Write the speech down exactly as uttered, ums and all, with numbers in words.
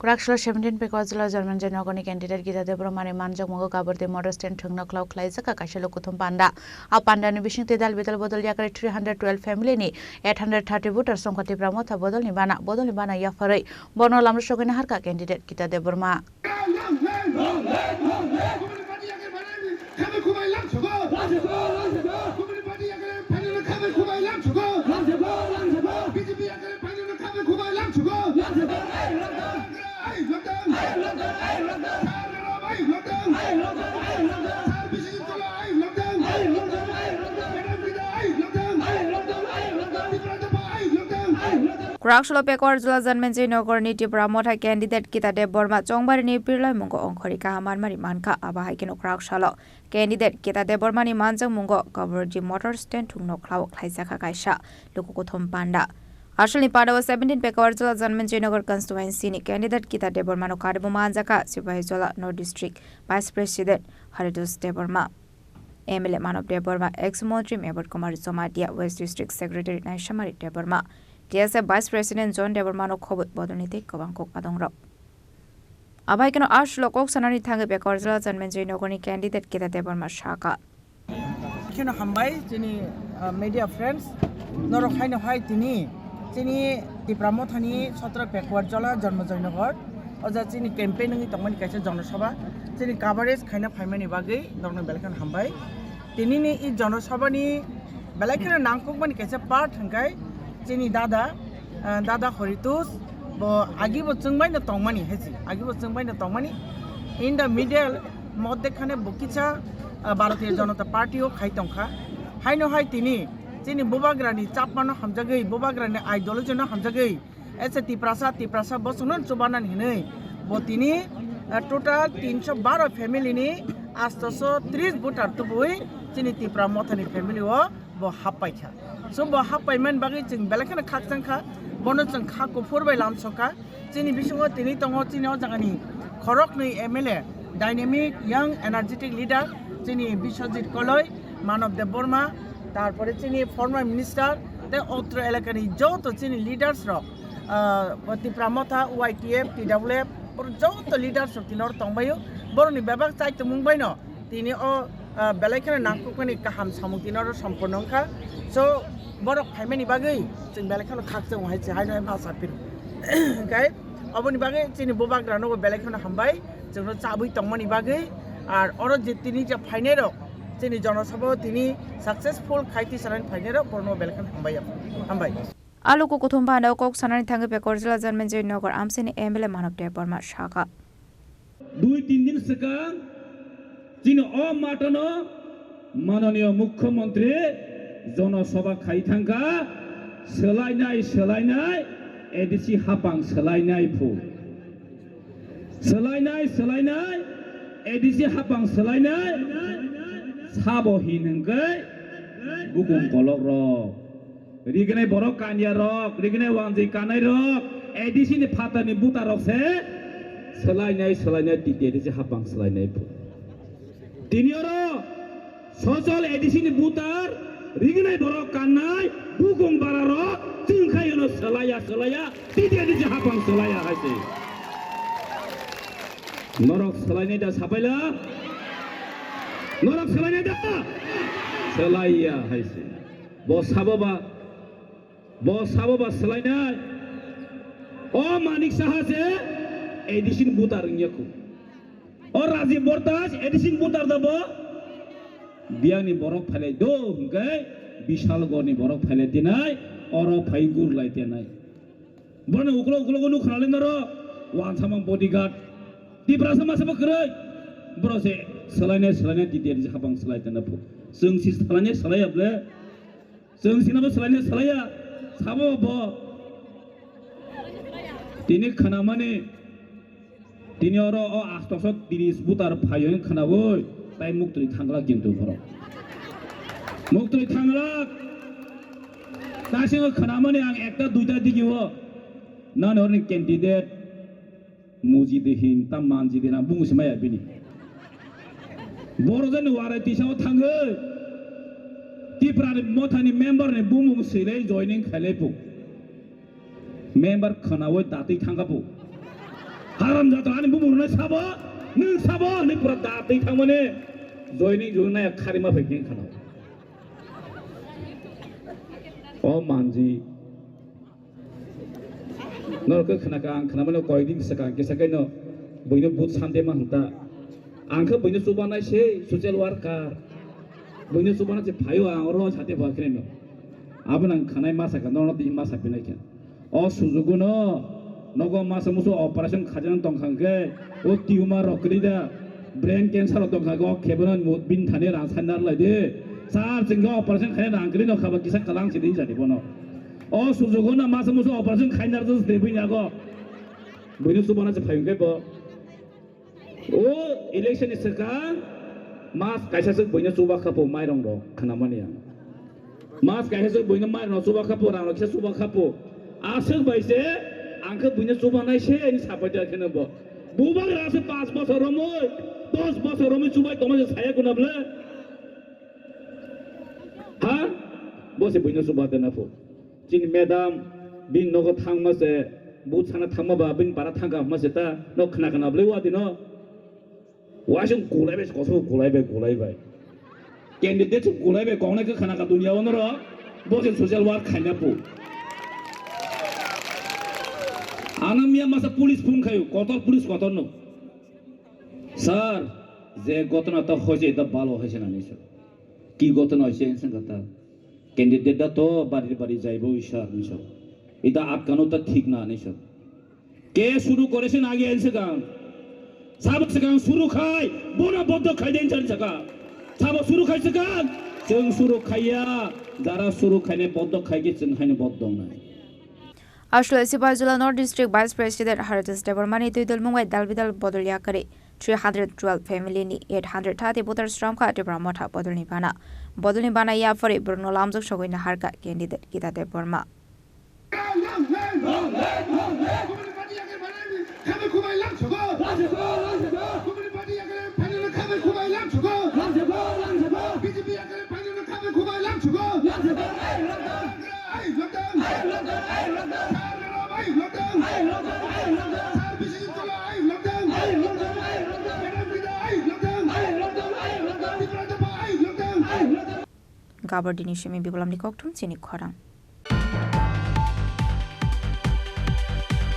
Kwraksalo seventeen Pekwa Jila Janmenjoy Nogorni candidate Gita Debbarmani manjakmungo Kabardi Motor Stand thwngno khwlao khlaijak kha kaisa lukuthum panda. A pandani bisingtwi dal bidal bodol yakarwi three hundred twelve family ni eight hundred thirty voter songkha Tipra Motha bodolni bana, bodolni bana yapharwi bono lamrwsogwi naharkha candidate Gita Debbarma. Kwraksalo Pekwa Jila Janmenjoy Nogorni Tipra Motha candidate Gita Debbarma chongbarini birlaimungo ongkhorwi kaham manmani mankha, abo hai kheno kwraksalo candidate Gita Debbarmani manjakmungo Kabardi Motor Stand thwngno khwlao khlaijakha kaisa lukukuthum panda. Asolni pandao seventeen Pekawar Jila Janmenjoy Nagar constituency ni candidate Gita Debbarmano karwi manjakha Sipahijola North District Vice President Haridas Debbarma, M L A Manav Debbarma, ex montri Mebat Kumar Jamatia, West District Secretary Naisamari Debbarma, T S F Vice President John Debbarmano khobwi bodolni tei kwbang kok adongrok. Abai kheno aswlo kok sanani thangwi Pekawar Jila Janmenjoy Nagarni candidate Gita Debbarma sakha. Kheno hambai chini, ah, media friends, norok haino hai tini chini Tipra Mothani Sotra Pekawar Jila Janmenjoy Nagar, oja chini campaign wngwi tongmani kaisa jonosabha, chini coverage khaina phaimani bagwi norokno belai kheno hambai. Tinini i jonosabhani belai kheno nangkukmani kaisa part hwnkhe chini dada, ah, dada Horitus, bo agibo chwngbaino tongmani hai se, agibo chwngbaino tongmani. In the middle, modde khane bo kisa, ah, Bharatiya Janata Party o khai tongkha. Haino hai tini chini bubagrani chapmano hamjagwi, bubagrani ideology no hamjagwi, ese Tiprasa, Tiprasa bosongno chubanani hinwi bo tini, ah, total tinsho baro family ni astoso tris voter tubui chini Tipra Mothani family o bo happai kha. So bo happai man bagwi chwng belai kheno khakchang kha, bono chwng kha kuphur bai lamsok kha. Chini bisingo tini tongo chini o jagani khoroknwi M L A, dynamic, young, energetic leader, chini Biswajit Koloi, Manav Debbarma, tarpore chini former minister, tei otro elakani joto chini leaders rok, ah, Tipra Motha, Y T F, T W F, oro joto leaders rok tini oro tongbaio. Borokni bebak chaitomung baino tini o, ah, belai kheno nangkukmani kaham samung tini oro somporno wngkha. So, borok phaimani bagwi chwng belai kheno khakchang hai se, haino hai ma sa phiro. Hwnkhe oboni bagwi chini bubagranobo belai kheno hambai, chwngno chabwi tongmani bagwi. Ar oro je tini je phainairok, chini jonosabha tini successful khai tisanani phainairok, borokno belai kheno hambai, hambai. A luku kuthum panda kok sanani thangwi Pekawar Jila Janmenjoy Nagar amchaini M L A Manav Debbarma sakha. Dui tin din swkang chini o matano mananiya mukhyamantri jonosabha khai thangkha, swlainai swlainai A D C hapang swlainai phu. Swlainai swlainai A D C hapang swlainai sabo hin hwnkhe bukung kolok rok. Rignai borok kanya rok, rignai wanjwi kanai rok, A D C ni phatar ni buta rok se swlainai, swlainai, T T A D C hapang swlainai phu. Tini oro sojol A D C ni butar, rignai borok kannai, bukung bara rok, chwng khai no swlaiya, swlaiya, T T A D C hapang swlaiya hai se. Norok swlainai da sapaila? Norok swlainai da? Swlaiya hai se. Bo sabo ba Bo sabo ba swlainai. O Manik Saha se A D C ni butar wngya khu. O Rajiv Bortas A D C ni butar da bo. Biyangni borok phailai do hwnkhe Bishalgorni borok phailai tinai oro phai gurlai tenai. Borokni uklo uklogo nuk khwnalai naro wansamang bodyguard. Tiprasa masa bo kwrwi. Borok se swlainai swlainai T T A D C hapang swlai tena phu. Chwng si swlainai swlaiya ble. Chwng sinabo swlainai swlaiya, sabo bo. Tini khwnamani, tini oro o astoso tris butar phaio khwnaboi, tai muktwi thanglak kintu borok. Muktwi thanglak. Tasingo khwnamani ang ekta duita digio, nani orni candidate. Mujidi hin ta manjidi na bumung se maya bini. Boro jani warai tisa o thangwi. Tipra ni Motha ni member ni bumung se le joining khailai pu. Member khwnawi datwi thangkha pu. Haram jata ani bumung nai sabo, nwng sabo, ni pura da twi thangmani. Joining joining nai khari ma phai khe khana. O manji. Norok khe khna kha, ang khna mano koi din swkang kisa kaino buino but sante ma hwnta. Ang khe buino chubanai se social worker. Buino chubana se phaio ang oro sate pha khe no. Abo nang khanai ma saka, nono tini ma sapinai khe. O sujugo no nogo masa musu operation khajana tongkha khe, o tumor rok kwrwi da, brain cancer rok tongkha khe, o khebeno mut bin thani rang sandar lai de. Sir, chwngkhe operation khaina rang kwrwi no khaba kisa kalang si din jani bono. O sujugo no masa musu operation khaina rok de buini ago. Buino chubana se phai khe bo. O election ni swkang mas kaisa swk buino chuba khapo mairong rok khnamani ang. Mas kaisa swk buino mairong rok chuba khapo, rang rok kisa chuba khapo. Aswk bai se ang khe buino chuba nai se ani sapai ta kheno bo. Bubagra se panch bosor romoi, dos bosor romoi chubai tongma se saya kuna bwle. Ha? Bo se buino chuba tena pho. Chini madam, bini nogo thangma se, but sana thangma ba, bini para thangka hwnma se ta, no khna khna bwle wa dino. Waisung kulai bai, koso kulai bai, kulai bai. Candidate se kulai bai, koknai khe khna kha dunia onoro, bo se social work khaina pu. Anam ya masa police phone khayu, kotor police kotor no. Sir, je gotona ta hoise, eta balo hoise na ni sir. Ki gotona hoise, ensa kata. Candidate da to bari bari jaibo sir ni sir. Eta atkano ta thik na ni sir. Ke suru koresin age en swkang. Sabo swkang suru khai, bono boddo khai den chan saka. Sabo suru khai swkang, chwng suru khaiya, jara suru khaine boddo khai khe chwng haino boddo wngnai. Aswk Sipaijala North District Vice President Harjesh Debbarmani twi dwlmung bai dal bidal bodol yakarwi three hundred twelve family ni eight hundred thirty voters romkha Tipra Motha bodolni bana. Bodolni bana yaphari borokno lamjak sogwi naharkha candidate Gita Debbarma. Gabardini simi Bibalamni kokthum chini khorang.